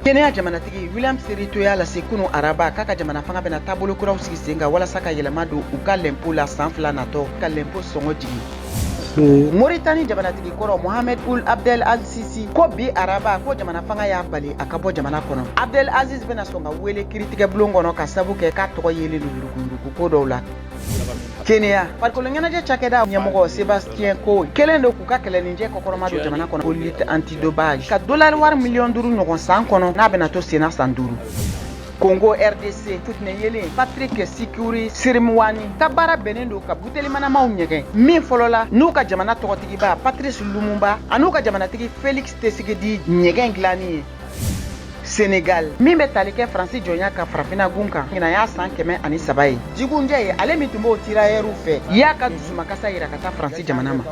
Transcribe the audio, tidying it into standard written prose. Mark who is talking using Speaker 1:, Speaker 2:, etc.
Speaker 1: Kenya jamanatigi William Ruto y'a lase kunu araba k'a ka jamana fanga bɛna taabolo kuraw sigi sen kan walasa ka yɛlɛma don u ka lɛnpo la san 2 natɔ, ka lɛnpo sɔngɔ jigin. Moritani jamanatigi kɔrɔ Mohamed Ould Abdel Aziz ko bi araba ko jamana fanga y'a bali a ka bɔ jamana kɔnɔ. Abdel Aziz bɛna sɔn ka wele kiritigɛbulon kɔnɔ ka sabu kɛ k'a tɔgɔ yelen don yuruguyurugu ko dɔw la. Kenya farikolo ɲɛnajɛ cakɛda ɲɛmɔgɔ Sebastien Coe kɛlen don k'u ka kɛlɛninjɛ kɔkɔrɔma don jamana kɔnɔ ko lutte antidopage, ka dolari wari miliyɔn 5 ɲɔgɔn san kɔnɔ, n'a bɛna to senna san 5. Congo RDC futinɛ yelen Patrick Sikuri Sirimwani ka baara bɛnnen don ka buteli manamaw ɲɛgɛn min fɔlɔla n'u ka jamana tɔgɔtigiba Patrice Lumumba an'u ka jamanatigi Felix Tshisekedi ɲɛgɛn dilanni ye. Senegal min bɛ tali kɛ Faransi jɔnya ka farafinna gun kan, ɲinan y'a san 103 ye. Jigunjɛ ye ale min tun b'o tirailleurs fɛ y'a ka dusumakasa yira ka taa Faransi jamana ma.